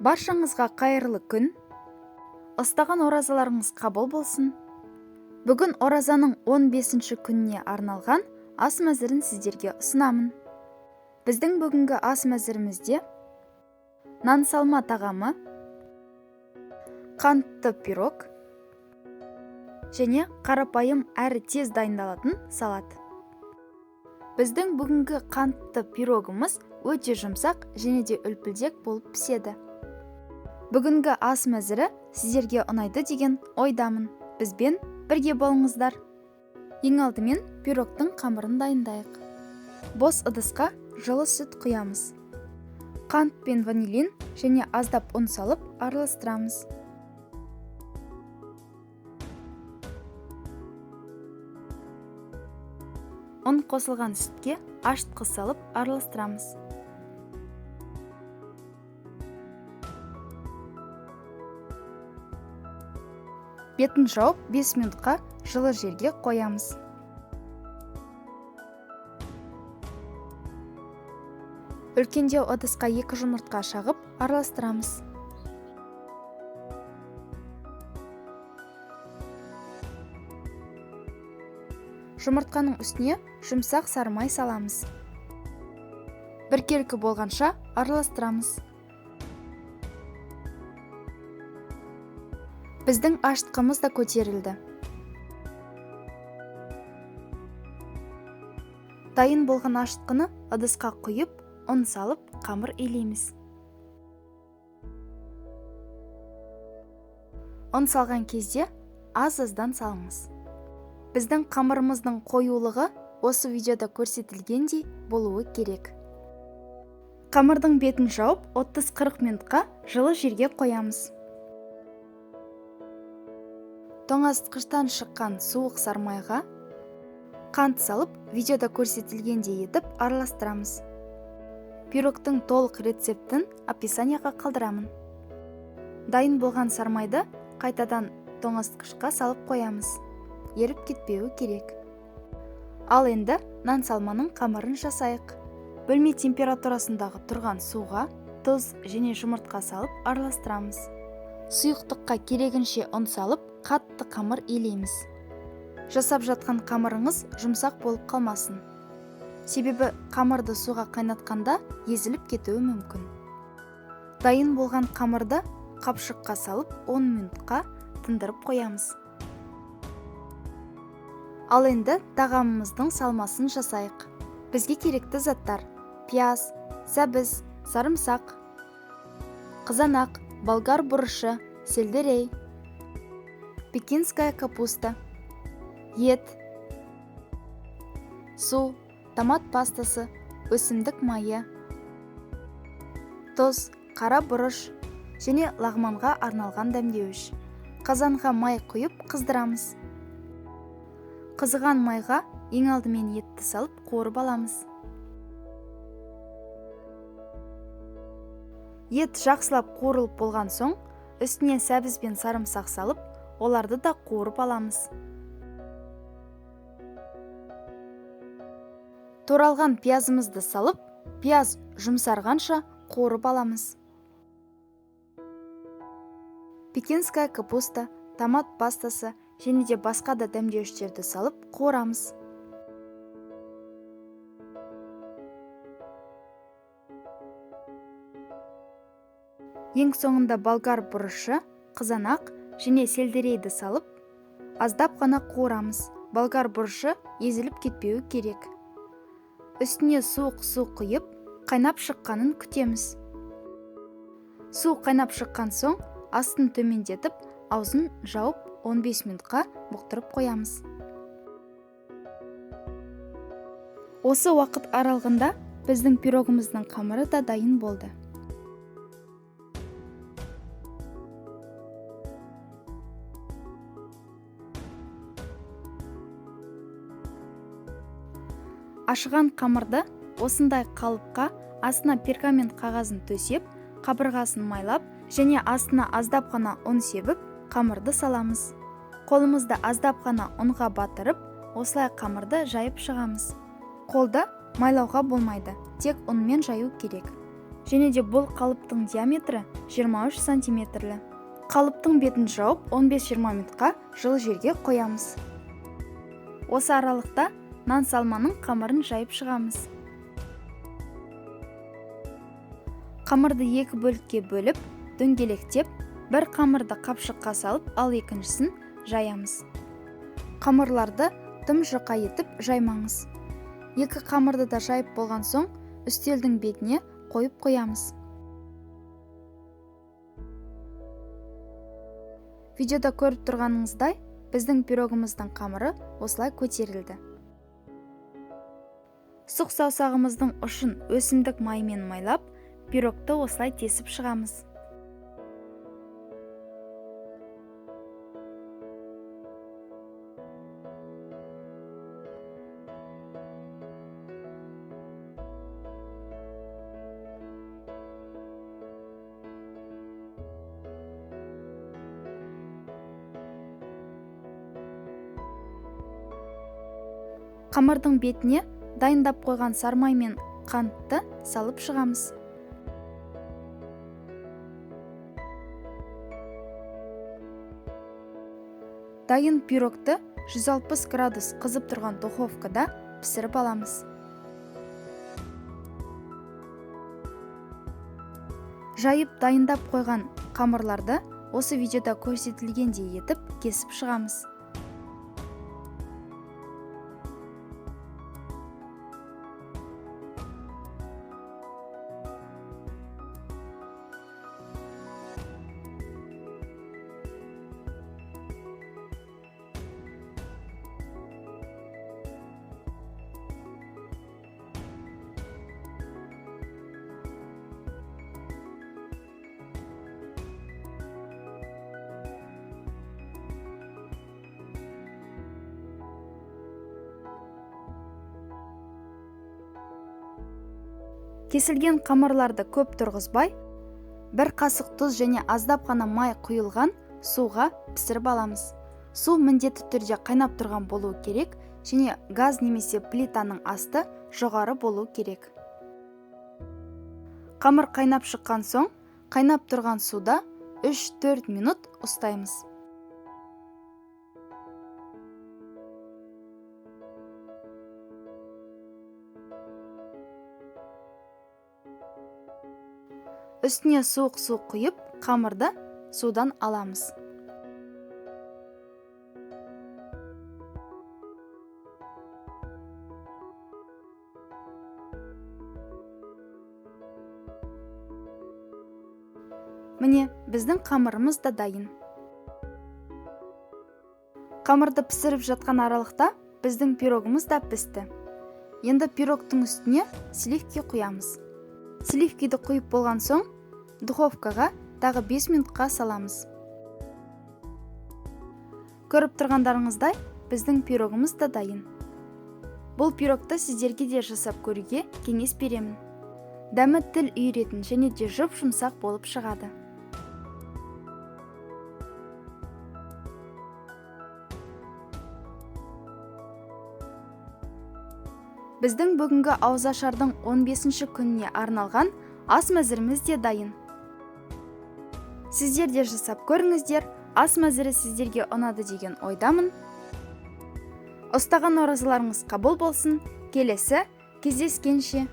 Баршаңызға қайырлы күн. Ұстаған оразаларыңыз қабыл болсын. Бүгін оразаның 15-ші күніне арналған ас мәзірін сіздерге ұсынамын. Біздің бүгінгі ас мәзірімізде нан салма тағамы, қантты пирог және қарапайым әрі тез дайындалатын салат. Біздің бүгінгі қантты пирогымыз өте жұмсақ және де үлпілдек болып піседі. Бүгінгі ас мәзірі сіздерге ұнайды деген ойдамын. Бізбен бірге болыңыздар. Ең алдымен пирогтың қамырын дайындайық. Бос ыдысқа жылы сүт құямыз. Қант пен ванилин және аздап ұн салып араластырамыз. Ұн қосылған сүтке ашытқы салып араластырамыз. Бетін жауып 5 минутқа жылы жерге қоямыз. Үлкендеу ыдысқа 2 жұмыртқа шағып араластырамыз. Жұмыртқаның үстіне жұмсақ сары май саламыз. Біркелкі болғанша араластырамыз. Біздің ашытқымыз да көтерілді. Дайын болған ашытқыны ыдысқа құйып, ұн салып, қамыр илейміз. Ұн салған кезде аз-аздан салыңыз. Біздің қамырымыздың қоюлығы осы видеода көрсетілгендей болуы керек. Қамырдың бетін жауып, 30-40 минутқа жылы жерге қоямыз. Тоңазытқыштан шыққан суық сармайға қант салып, видеода көрсетілгендей етіп араластырамыз. Пирогтың толық рецептін описанияға қалдырамын. Дайын болған сармайды қайтадан тоңазытқышқа салып қоямыз. Еріп кетпеуі керек. Ал енді нан салманың қамырын жасайық. Бөлме температурасындағы тұрған суға тұз және жұмыртқа салып араластырамыз. Сұйықтыққа керегінше ұн салып, қатты қамыр илейміз. Жасап жатқан қамырыңыз жұмсақ болып қалмасын. Себебі қамырды суға қайнатқанда езіліп кетуі мүмкін. Дайын болған қамырды қапшыққа салып 10 минутқа тындырып қоямыз. Ал енді тағамымыздың салмасын жасайық. Бізге керекті заттар: пияз, сәбіз, сарымсақ, қызанақ, болгар бұрышы, сельдерей, пекинская капуста, ет, су, томат пастасы, өсімдік майы, тұз, қара бұрыш және лағманға арналған дәмдеуіш. Қазанға май құйып қыздырамыз. Қызыған майға ең алдымен етті салып қуырып аламыз. Ет жақсылап қуырылып болған соң, үстіне сәбіз бен сарымсақ салып, оларды да қуырып аламыз. Туралған пиязымызды салып, пияз жұмсарғанша қуырып аламыз. Пекинская капуста, томат пастасы және де басқа да дәмдеуіштерді салып қуырамыз. Ең соңында болгар бұрышы, қызанақ және сельдерейді салып, аздап қана қуырамыз. Болгар бұрышы езіліп кетпеуі керек. Үстіне суық су құйып, қайнап шыққанын күтеміз. Су қайнап шыққан соң, астын төмендетіп, аузын жауып 15 минутқа бұқтырып қоямыз. Осы уақыт аралығында біздің пирогымыздың қамыры да дайын болды. Ашыған қамырды осындай қалыпқа астына пергамент қағазын төсеп, қабырғасын майлап және астына аздап қана ұн себіп, қамырды саламыз. Қолымызды аздап қана ұнға батырып, осылай қамырды жайып шығамыз. Қолды майлауға болмайды, тек ұнмен жаю керек. Және де бұл қалыптың диаметрі 23 сантиметрлі. Қалыптың бетін жауып 15-20 минутқа жылы жерге қоямыз. Осы аралықта нан салманың қамырын жайып шығамыз. Қамырды екі бөлікке бөліп, дөңгелектеп, бір қамырды қапшыққа салып, ал екіншісін жаямыз. Қамырларды тым жұқа етіп жаймаңыз. Екі қамырды да жайып болған соң, үстелдің бетіне қойып қоямыз. Видеода көріп тұрғаныңыздай, біздің пирогымыздың қамыры осылай көтерілді. Сұқ саусағымыздың ұшын өсімдік майымен майлап, пирогты осылай тесіп шығамыз. Қамырдың бетіне дайындап қойған сармай мен қантты салып шығамыз. Дайын пирогты 160 градус қызып тұрған духовкада пісіріп аламыз. Жайып дайындап қойған қамырларды осы видеода көрсетілгендей етіп кесіп шығамыз. Кесілген қамырларды көп тұрғызбай, бір қасық тұз және аздап қана май құйылған суға пісіріп аламыз. Су міндетті түрде қайнап тұрған болуы керек және газ немесе плитаның асты жоғары болу керек. Қамыр қайнап шыққан соң, қайнап тұрған суда 3-4 минут ұстаймыз. Үстіне суық су құйып, қамырды судан аламыз. Міне, біздің қамырымыз да дайын. Қамырды пісіріп жатқан аралықта біздің пирогымыз да пісті. Енді пирогтың үстіне сливки құямыз. Сливкиді құйып болған соң, духовкаға тағы 5 минутқа саламыз. Көріп тұрғандарыңыздай, біздің пирогымыз да дайын. Бұл пирогты сіздерге де жасап көруге кеңес беремін. Дәмі тіл үйіретін және де жұп-жұмсақ болып шығады. Біздің бүгінгі ауызашардың 15-ші күніне арналған ас мәзіріміз де дайын. Сіздер де жасап көріңіздер, ас мәзірі сіздерге ұнады деген ойдамын. Ұстаған оразаларыңыз қабыл болсын. Келесі кездескенше.